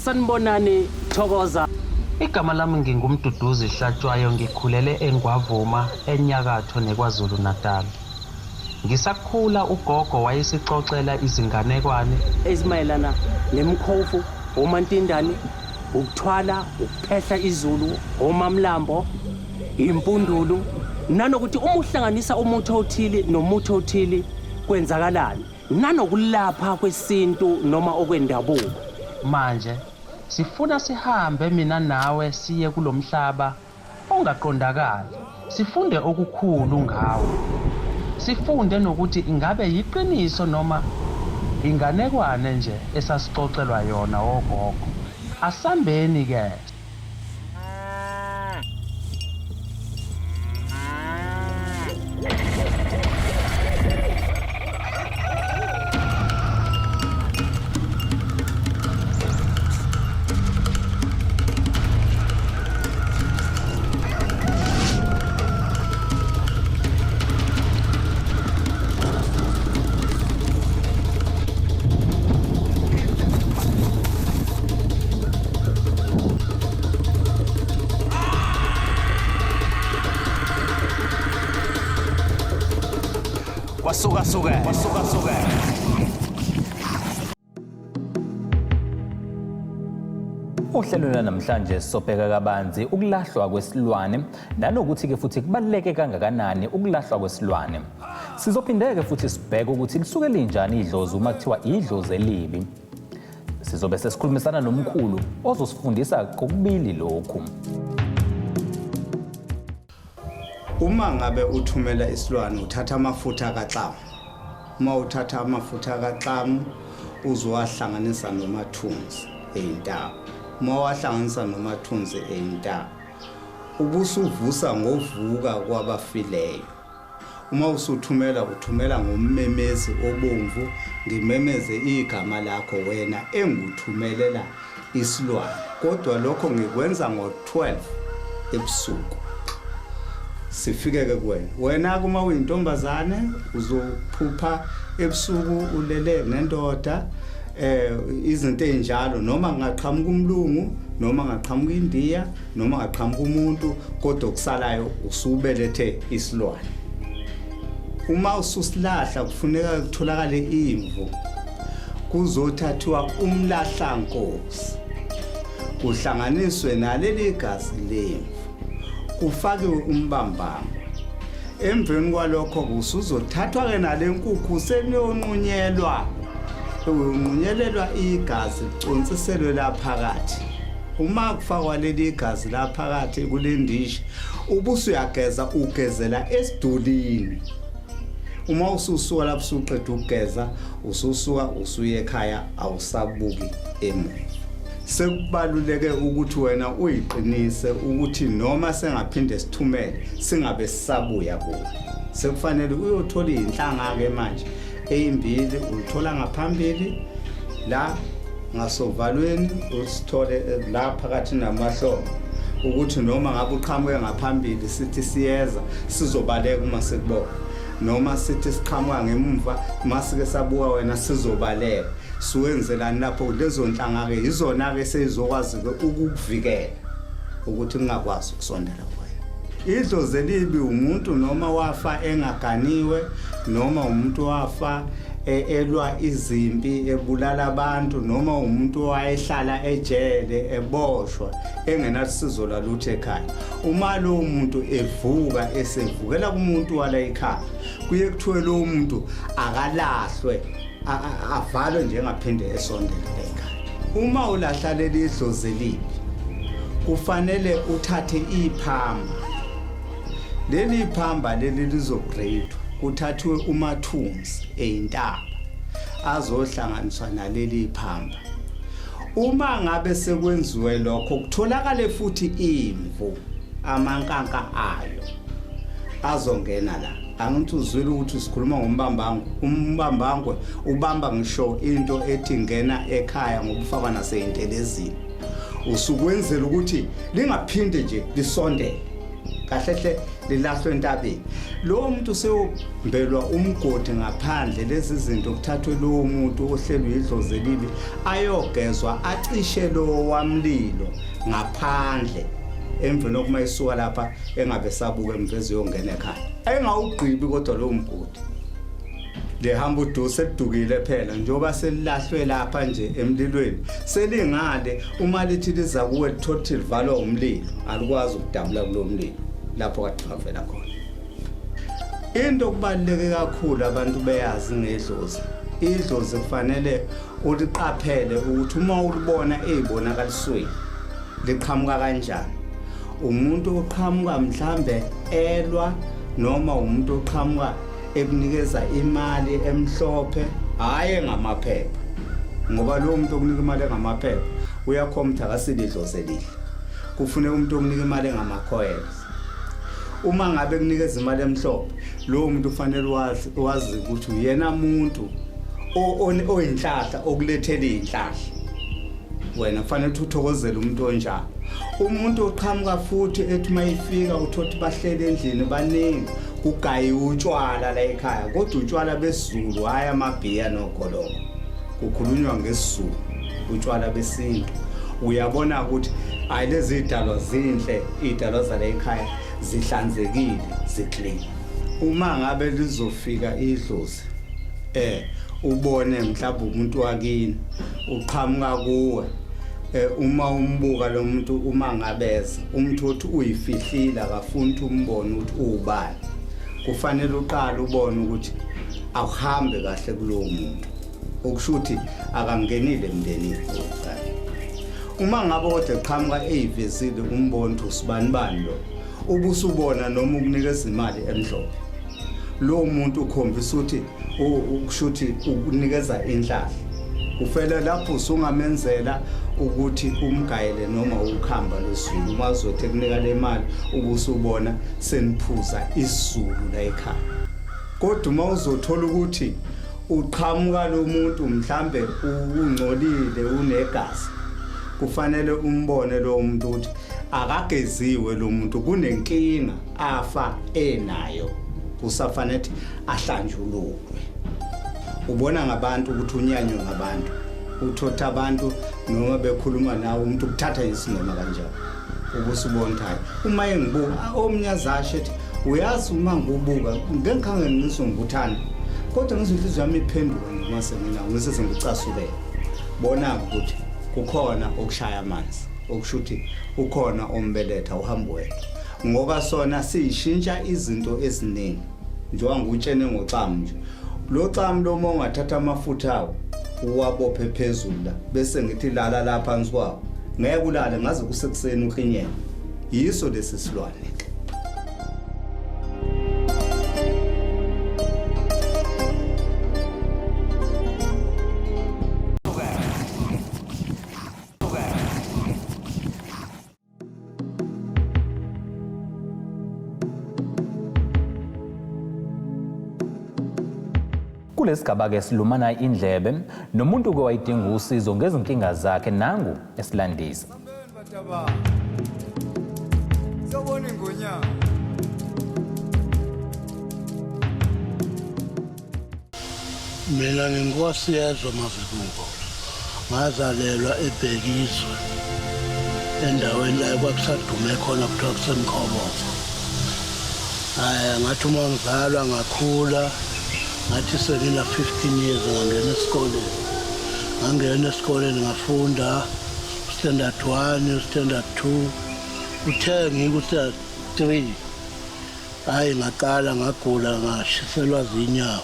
Sanibonani, thokoza. Igama lami nginguMduduzi Hlatshwayo, ngikhulele eNgwavuma, enyakatho neKwaZulu Natal. Ngisakhula ugogo wayesixoxela izinganekwane ezimayelana nemikhovu, omantindane, ukuthwala, ukuphehla izulu, omamlambo, impundulu, nanokuthi uma uhlanganisa umuthi othile nomuthi othile kwenzakalani, nanokulapha kwesintu noma okwendabuko. Manje sifuna sihambe mina nawe siye kulomhlaba ongaqondakali, sifunde okukhulu ngawo. Sifunde nokuthi ingabe yiqiniso noma inganekwane nje esasixoxelwa yona ogogo. Asambeni ke. Kwasuka suka, kwasuka suka. Ohlelweni lwanamhlanje sizobheka kabanzi ukulahlwa kwesilwane nanokuthi-ke futhi kubaluleke kangakanani ukulahlwa kwesilwane. Sizophinde-ke futhi sibheke ukuthi lisuke linjani idlozi uma kuthiwa idlozi elibi. Sizobe sesikhulumisana nomkhulu ozosifundisa kokubili lokhu. Uma ngabe uthumela isilwane uthatha amafutha kaxamu. Uma uthatha amafutha kaxamu uzowahlanganisa nomathunzi eyintaba. Uma wahlanganisa nomathunzi eyintaba ubusuvusa ngovuka kwabafileyo. Uma usuthumela uthumela ngommemezi obomvu ngimemeze igama lakho wena enguthumelela isilwane kodwa lokho ngikwenza ngo-12 ebusuku sifike-ke kuwena wena kuma uyintombazane uzophupha ebusuku ulele nendoda eh izinto ezinjalo noma ngaqhamuka umlungu noma ngaqhamuka indiya noma ngaqhamuka umuntu kodwa okusalayo usubelethe isilwane. Uma ususilahla kufuneka kutholakale imvu, kuzothathiwa umlahlankosi kuhlanganiswe naleli gazi lemvu, kufakiwe umbambamo. Emveni kwalokho kusuzothathwa-ke nale nkukhu seniyonqunyelwa, uyonqunyelelwa igazi liconsiselwe la phakathi. Uma kufakwa leli gazi la phakathi kule ndishi, ubusuyageza ugezela esidulini. Uma ususuka lapho usuqeda ukugeza, ususuka usuya ekhaya awusabuki emuva. Sekubaluleke ukuthi wena uyiqinise ukuthi noma sengaphinde sithumele singabe sisabuya kuwe. Sekufanele uyothola izinhlanga-ke manje eyimbili ulithola ngaphambili la ngasovalweni usithole la phakathi namahlombe ukuthi noma ngabe uqhamuke ngaphambili sithi siyeza sizobaleka uma sikubona noma sithi siqhamuka ngemumva masike sabuka wena sizobaleka. Siwenzelani lapho lezo nhlanga-ke yizona-ke seyizokwazi-ke ukukuvikela ukuthi kungakwazi ukusondela kuwena. Idlozi elibi umuntu noma wafa engaganiwe noma umuntu wafa elwa izimpi ebulala abantu noma umuntu owayehlala ejele eboshwa engenasizo lwalutho ekhaya. Uma lowo muntu evuka esevukela kumuntu wala ekhaya kuye kuthiwe lowo muntu akalahlwe avalwe nje engaphinde esondele ekhaya. Uma ulahla leli dlozi elibi kufanele uthathe iphamba. Leli phamba leli lizograde kuthathiwe umathunzi eyintaba azohlanganiswa naleli phamba. Uma ngabe sekwenziwe lokho kutholakale futhi imvu amankanka ayo azongena la. Angithi uzwile ukuthi sikhuluma ngombambangwe. Umbambangwe ubamba ngisho into ethi ngena ekhaya ngoba ufakwa naseyintelezini. Usukwenzela ukuthi lingaphinde nje lisondele. Kahle hle lilahlwe entabeni. Lowo muntu sewumbelwa umgodi ngaphandle, lezi zinto kuthathwe lowo muntu ohlelwe idlozi elibi ayogezwa, acishe lowo wamlilo ngaphandle. Emveni kokuma isuka lapha engabe sabuka emvezi yongena ekhaya, engawugqibi kodwa lowo mgodi. Lihamba udusa edukile phela njengoba selilahlwe lapha nje emlilweni, selingale uma lithi liza kuwe lithothi livalwa umlilo, alikwazi ukudabula kulo mlilo lapho kade bavela khona. Into okubaluleke kakhulu abantu beyazi ngedlozi, idlozi kufanele uliqaphele ukuthi uma ulibona eyibonakalisweni liqhamuka kanjani. Umuntu oqhamuka mhlambe elwa, noma umuntu oqhamuka ekunikeza imali emhlophe, hhayi engamaphepha, ngoba lowo muntu okunika imali engamaphepha uyakhomba ukuthi akasilo idlozi elihle. Kufuneka umuntu okunika imali engama-coins. Uma ngabe kunikeza imali emhlophe, lowo muntu ufanele wazi ukuthi uyena muntu oyinhlahla, okulethela iy'nhlahla. Wena kufanele ukuthi uthokozele umuntu onjalo. Umuntu oqhamuka futhi ethi uma ifika uthole ukuthi bahleli endlini baningi, kugayiwe utshwala la ekhaya, kodwa utshwala besiZulu, hhayi amabhiya nogoloko. Kukhulunywa ngesiZulu, utshwala besintu. Uyabona ukuthi hayi lezi idalwa zinhle, idalwa zala ekhaya zihlanzekile, ziclean. Uma ngabe lizofika idlozi, ubone mhlawumbe umuntu wakini uqhamuka kuwe, uma umbuka lo muntu uma ngabeza umuntu uthi uyifihlile, akafuni ukuthi umbone ukuthi uwubani. Kufanele uqale ubone ukuthi akuhambe kahle kulowo muntu, okusho ukuthi akangenile emndenini. Uma ngabe kodwa eqhamuka eyivezile umbone ukuthi usibanibani lo, ubusubona noma ukunikeza imali emhlophe, lowo muntu ukhombisa ukuthi ukusho ukuthi ukunikeza inhlahla. Kufela lapho usungamenzela ukuthi umgayele noma ukhamba lwesiZulu. Uma uzothi ekunika le mali ubusubona seniphuza isiZulu la ekhaya. Kodwa uma uzothola ukuthi uqhamuka lo muntu mhlambe ungcolile, unegazi, kufanele umbone lo muntu ukuthi akageziwe lo muntu, kunenkinga afa enayo, kusafanele ukuthi ahlanjululwe. Ubona ngabantu ukuthi unyanywe ngabantu, uthotha abantu noma bekhuluma nawe umuntu ukuthatha isinoma kanjani, ubusubona ukuthi hayi uma engibuka omnye azasho ethi uyazi uma ngikubuka ngengikhange ngizwe ngikuthanda, kodwa ngizwe inhliziyo yami iphenduka nje uma senginawo ngise sengicasukela. Bona-ke ukuthi kukhona okushaya amanzi, okusho ukuthi ukhona ombeletha uhamba wedwa, ngoba sona siyishintsha izinto eziningi. Njengoba ngikutshene ngoxamu nje, lo xamu lo uma ungathatha amafutha awo uwabophe phezulu la, bese ngithi lala la phansi kwawo, ngeke ulale ngaze kusekuseni uklinyele. Yiso lesi silwane ke. Kulesigaba-ke silumana indlebe nomuntu-ke wayidinga usizo ngezinkinga zakhe, nangu esilandisa. Mina nginkosi yezwe Mazibuko, ngazalelwa eBhekizwe, endaweni la kwakusadume khona kuthiwa kuseMkhobozo. Hhayi, ngathi uma ngizalwa ngakhula, ngathi sengina 15 years ngangena esikoleni. Ngangena esikoleni ngafunda standard 1, standard 2, kuthe ngiku-standard 3 hhayi ngaqala ngagula, ngashiselwa zinyawo,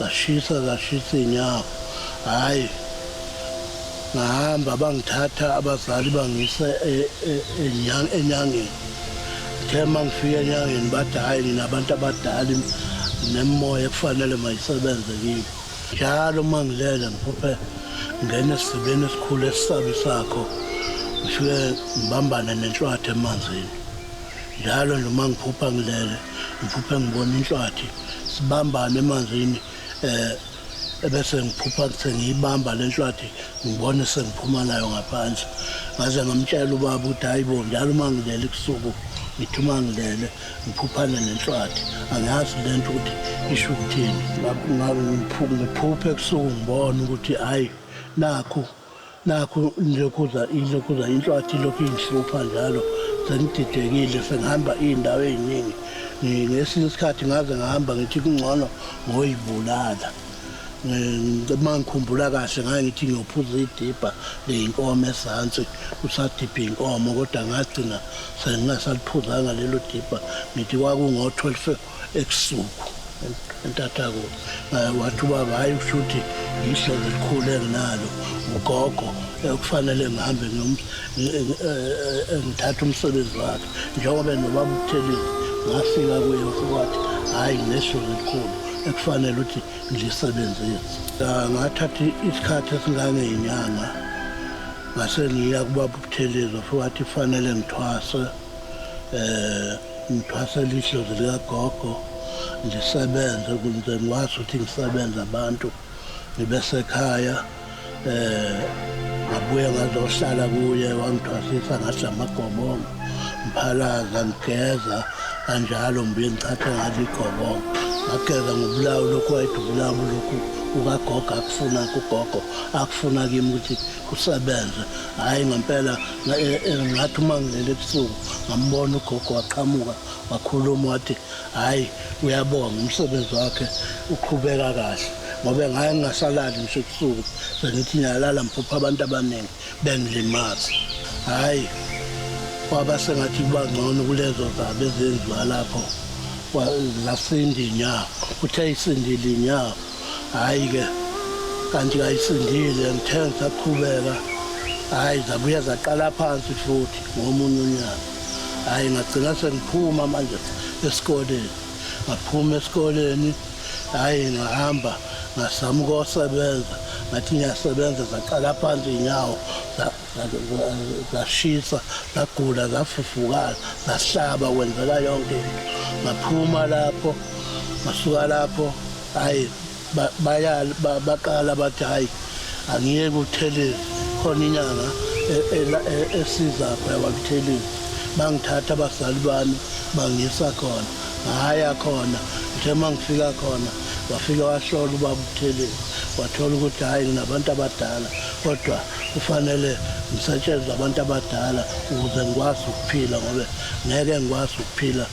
zashisa zashisa iy'nyawo. Hhayi ngahamba bangithatha abazali bangise enyangeni. Ngithe uma ngifika enyangeni bathi hhayi ninabantu abadala nemimoya ekufanele mayisebenze kimi. Njalo uma ngilele ngiphuphe ngena esizibeni esikhulu esisabisakho, ngifike ngibambane nenhlwathi emanzini. Njalo nje uma ngiphupha ngilele ngiphuphe ngibona inhlwathi sibambane emanzini, ebese ngiphupha sengiyibamba le nhlwathi ngibone sengiphuma nayo ngaphandle. Ngaze ngamtshela ubaba ukuthi hayi bo, njalo uma ngilele ebusuku Ngithi uma ngilele ngiphuphane nenhlwathi, angiyazi le nto ukuthi isho ukuthini. Ngiphuphe ebusuku ngibona ukuthi hhayi nakhu ilokhuza inhlwathi ilokhu ingihlupha njalo, sengididekile, sengihamba iy'ndawo ey'ningi. Ngesinye isikhathi ngaze ngahamba ngithi kungcono ngoyibulala. Uma ngikhumbula kahle ngaye ngithi ngiyophuza idibha ley'nkomo ezansi, kusadibha inkomo, kodwa ngagcina sengingasaliphuzanga lelo dibha. Ngithi kwakungo-12 ebusuku entathakusa. Wathi ubaba hhayi kusho ukuthi yihlobo elikhulu enginalo, ugogo ekufanele ngihambe ngithathe umsebenzi wakhe. Njengoba nobaba uButhelezi ngafika kuye wathi hhayi nginehlobo elikhulu ekufanele ukuthi ngilisebenzise. Ngathatha isikhathi esingangey'nyanga ngase ngiya kubaba uButhelezi, wafika wathi kufanele ngithwase, ngithwasele idlozi likagogo, ngisebenze ukuze ngikwazi ukuthi ngisebenze abantu, ngibe sekhaya. Ngabuye ngazohlala kuye, wangithwasisa ngadla amagobongo, ngiphalaza ngigeza kanjalo, ngibuye ngichathe ngalo igobongo. Ngageza ngobulawu lokhu wayedubulawu lokhu kukagogo akufuna kugogo akufuna kimi ukuthi kusebenze. Hhayi ngempela ngathi uma ngilele ebusuku ngambona ugogo waqhamuka wakhuluma wathi hhayi uyabonga umsebenzi wakhe uqhubeka kahle, ngoba ngaye ngingasalali ngisho ebusuku, sengithi ngiyalala ngiphupha abantu abaningi bengilimaza. Hhayi kwaba sengathi kuba ngcono kulezo zaba ezenziwa lapho, zasinda iy'nyawo. Kuthe isindile iy'nyawo, hhayi-ke kanti kayisindile, ngithe ngisaqhubeka hhayi zabuye zaqala phansi futhi ngomunye unyaka. Hhayi ngagcina sengiphuma manje esikoleni, ngaphuma esikoleni, hhayi ngahamba ngazama ukuyosebenza, ngathi ngiyasebenza zaqala phansi iy'nyawo zashisa, zagula, zafufukala, zahlaba, kwenzeka yonke into. Ngaphuma lapho, ngasuka lapho, hhayi baqala bathi hhayi angiye kuButhelezi, khona inyanga esiza yakwaButhelezi. Bangithatha abazali bami bangisa khona, ngaya khona. Ngithe uma ngifika khona wafika wahlola ubaba uButhelezi, wathola ukuthi hhayi nginabantu abadala, kodwa kufanele ngisetshenzwe abantu abadala ukuze ngikwazi ukuphila, ngoba ngeke ngikwazi ukuphila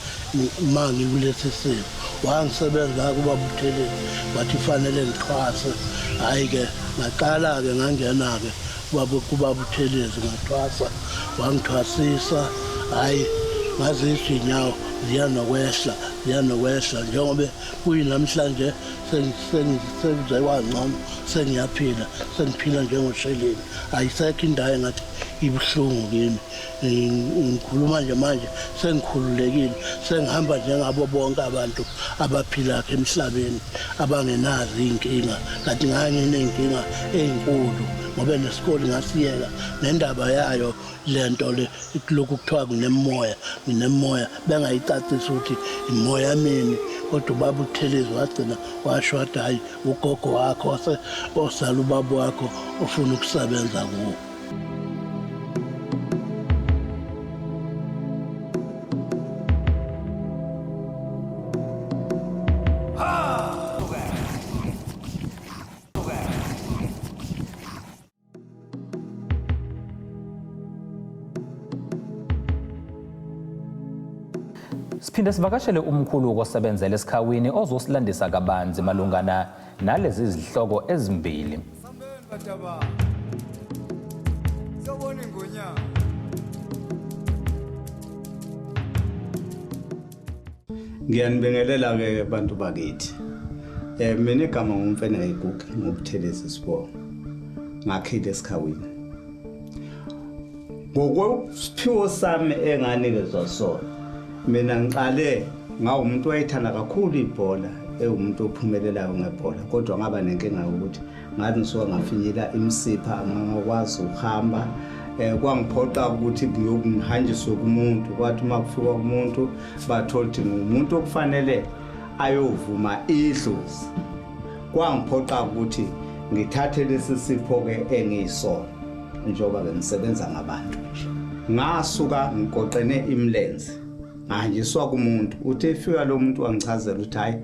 uma ngikulesi simo. Wangisebenza kubaba uButhelezi wathi kufanele ngithwase. Hhayi-ke ngaqala-ke ngangena-ke kubaba uButhelezi ngathwasa, wangithwasisa. Hhayi ngazizwa iy'nyawo ziya nokwehla, ziya nokwehla, njengoba kuyinamhlanje sekuze kwangcono, sengiyaphila, sengiphila njengosheleni. Ayisekho indawo engathi ibuhlungu kimi. Ngikhuluma nje manje sengikhululekile, sengihamba njengabo bonke abantu abaphila emhlabeni abangenazo iy'nkinga. Kanti ngaye nginey'nkinga ey'nkulu ngoba nesikole ngasiyeka nendaba yayo lento le lokhu kuthiwa kunemoya, nginemoya, bengayicacisi ukuthi imoya mini, kodwa ubaba uButhelezi wagcina washo wathi hhayi ugogo wakho osala ubaba wakho ofuna ukusebenza kuwo. Siphinde sivakashele umkhulu kosebenzela esikhawini ozosilandisa kabanzi malungana nalezi zihloko ezimbili. Ngiyanibingelela-ke bantu bakithi. Mina igama nguMfene Igugu ngoButhelezi sibongo. Ngakhile esikhawini. Ngokwesiphiwo sami enganikezwa sona, mina ngiqale ngawumuntu owayethanda kakhulu ibhola, ewumuntu ophumelelayo ngebhola, kodwa ngaba nenkinga yokuthi ngathi ngisuka ngafinyela imisipha angangakwazi ukuhamba. Kwangiphoqa ukuthi ngihanjiswe kumuntu. Kwathi uma kufikwa kumuntu bathola ukuthi ngumuntu okufanele ayovuma idlozi. Kwangiphoqa ukuthi ngithathe lesi sipho-ke engiyisona njengoba-ke ngisebenza ngabantu nje. Ngasuka ngigoqene imilenze. Ngahanjiswa kumuntu, uthe efika lo muntu wangichazela ukuthi hhayi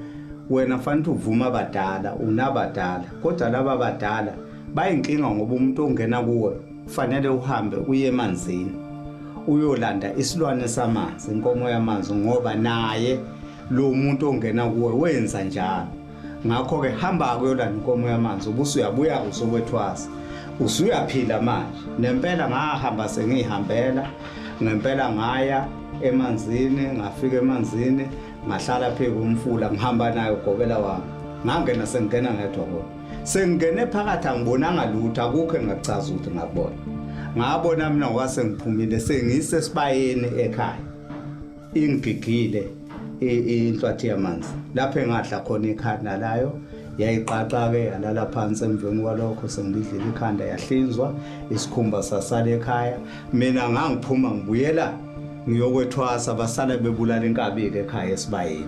wena fanele uvume abadala, unabadala, kodwa laba badala bayinkinga ngoba umuntu ongena kuwe kufanele uhambe uye emanzini uyolanda isilwane samanzi, inkomo yamanzi, ngoba naye lo muntu ongena kuwe wenza njalo. Ngakho-ke hamba-ke uyolanda inkomo yamanzi, ubusu uyabuya-ke uzokwethwasa, usuyaphila manje. Nempela ngahamba sengiyihambela, ngempela ngaya emanzini, ngafika emanzini ngahlala phezu komfula, ngihamba naye ugobela wami, ngangena sengingena ngedwa kodwa sengingene phakathi angibonanga lutho, akukho engakuchaza ukuthi ngakubona. Ngabona mina ngoba sengiphumile sengisesibayeni ekhaya, ingigigile inhlwathi yamanzi lapho engadla khona ikhanda layo, yayiqaqa-ke yalala phansi. Emveni kwalokho sengilidlile ikhanda, yahlinzwa isikhumba sasala ekhaya. Mina ngangiphuma ngibuyela ngiyokwethwasa, basala bebulala inkabi-ke ekhaya esibayeni.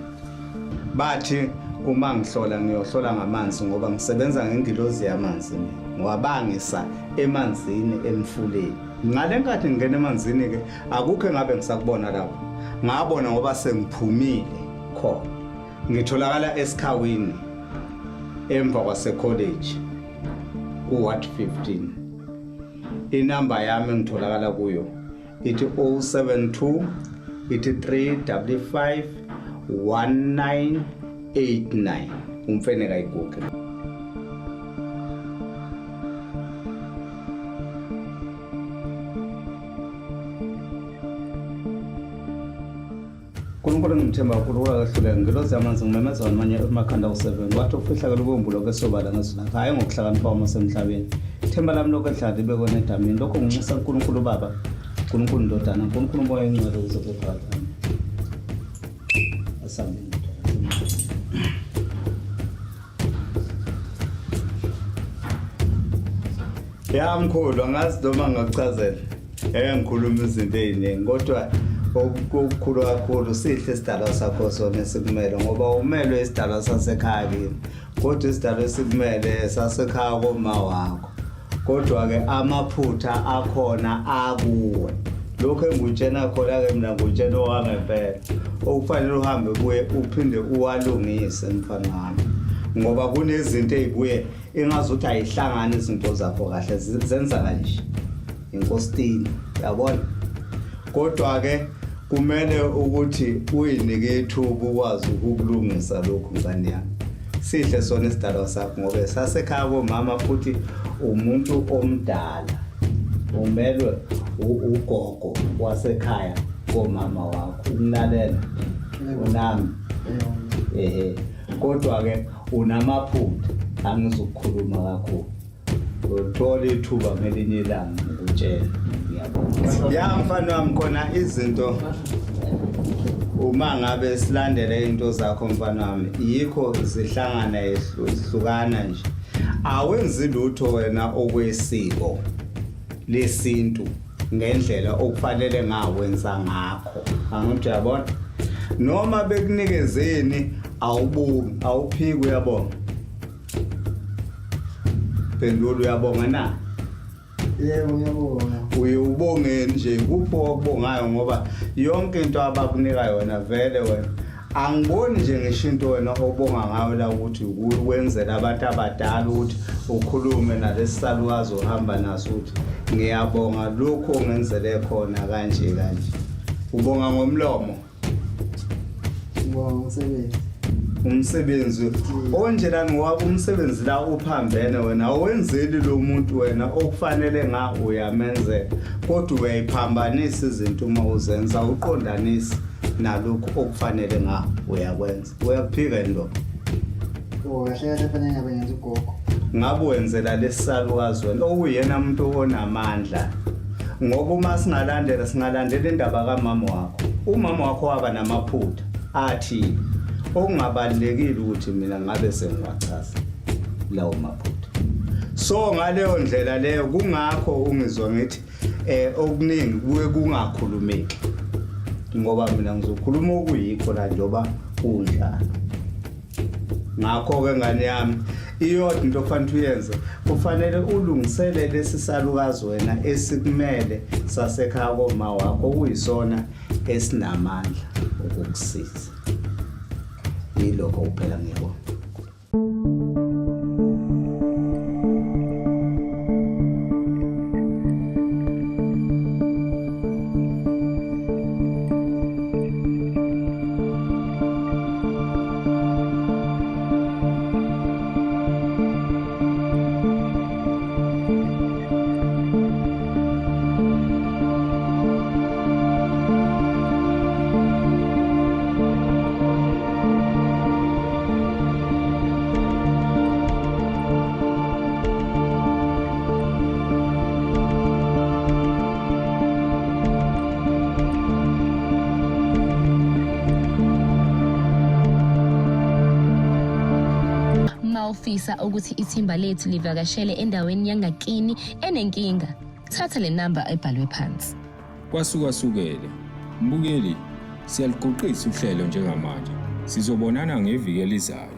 Bathi uma ngihlola ngiyohlola ngamanzi ngoba ngisebenza ngengilozi yamanzi mina, ngoba bangisa emanzini emfuleni. Ngale nkathi ngingena emanzini-ke akukho engabe ngisakubona lapho, ngabona ngoba sengiphumile khona. Ngitholakala esikhawini emva kwasekholeji ku-ward 15. Inamba yami engitholakala kuyo ithi 072 ithi 355 1989. Umfene kayiguge. Nkulunkulu engimthemba kakhulu wakahluleka ngilozi yamanzi ngimemeza wona manye emakhanda u-7 wathi ukufihlakela ukwembulo kwesobala ngezwi lakhe, hhayi ngokuhlakanipha kwami osemhlabeni. Ithemba lami lokho elihlala libekwe edamini. Lokho nginxusa uNkulunkulu Baba, uNkulunkulu Ndodana, uNkulunkulu Moya Oyingcwele ukuze kube phakathi. Amen. Asambeni. Ya mkhulu, angazi noma ngingakuchazela. Ngeke ngikhulume izinto ey'ningi kodwa okukhulu kakhulu sihle isidalwa sakho sona esikumele, ngoba umelwe isidalwa sasekhaya kini, kodwa isidalwa esikumele sasekhaya koma wakho. Kodwa-ke amaphutha akhona akuwe. Lokhu engikutshena khona-ke mina ngikutshena owangempela okufanele uhambe kuye uphinde uwalungise mfana wami, ngoba kunezinto ey'buye engazuthi ayihlangani izinto zakho kahle, zenza kanje inkositini, uyabona. Kodwa-ke kumele ukuthi uyinike ithuba ukwazi ukukulungisa lokhu ngane yami. Sihle sona isidalwa sakho ngoba sasekhaya komama, futhi umuntu omdala umelwe ugogo wasekhaya komama wakho. Umlalela unami, ehe, kodwa-ke unamaphutha, angizukukhuluma kakhulu. Uthola ithuba ngelinye ilanga ngikutshela. Ngiyabonga. Ya mfana wami, khona izinto uma ngabe silandele into zakho mfana wami, yikho zihlangana zihlukana nje. Awenzi lutho wena okwesiko lesintu ngendlela okufanele ngawenza ngakho. Angithi uyabona? Noma bekunikezeni awubongi, awuphiki, uyabonga. Phendula, uyabonga na? Yebo, ngiyabonga. Uye ubongeni nje kupho okubongayo, ngoba yonke into abakunika yona vele wena angiboni nje ngisho into wena obonga ngayo la ukuthi ukwenzela abantu abadala ukuthi ukhulume nalesi salukazi ohamba naso ukuthi ngiyabonga lokhu ongenzele khona kanje kanje. Ubonga ngomlomo. Ngibonga umsebenzi. Umsebenzi onjelani? Ngoba umsebenzi la uphambene, wena awenzeli lo muntu wena okufanele nga uyamenzela, kodwa uyayiphambanisa izinto uma uzenza, uqondanisi nalokhu okufanele nga uyakwenza. Uyakuphika yini lokho? Oh, kahle kahle fanele ngabe ngenza ugogo. Ngabe wenzela lesisalukazi wena okuyena umuntu onamandla, ngoba uma singalandela singalandela indaba kamama wakho, umama wakho waba namaphutha athile okungabalulekile ukuthi mina ngabe sengiwachaza lawo maphutha. So ngaleyo ndlela leyo kungakho ungizwa ngithi okuningi kuye kungakhulumeki, ngoba mina ngizokhuluma okuyikho la njengoba kunjalo. Ngakho-ke ngane yami, iyodwa into okufanele uyenze, kufanele ulungiselele lesi salukazi wena esikumele sasekhaya koma wakho, okuyisona esinamandla. Ukukusiza. Yilokho kuphela ngiyabona. Mawufisa ukuthi ithimba lethu livakashele endaweni yangakini enenkinga, thatha le namba ebhalwe phansi. Kwasukasukele. Mbukeli, siyaluguqisa uhlelo njengamanje. Sizobonana ngeviki elizayo.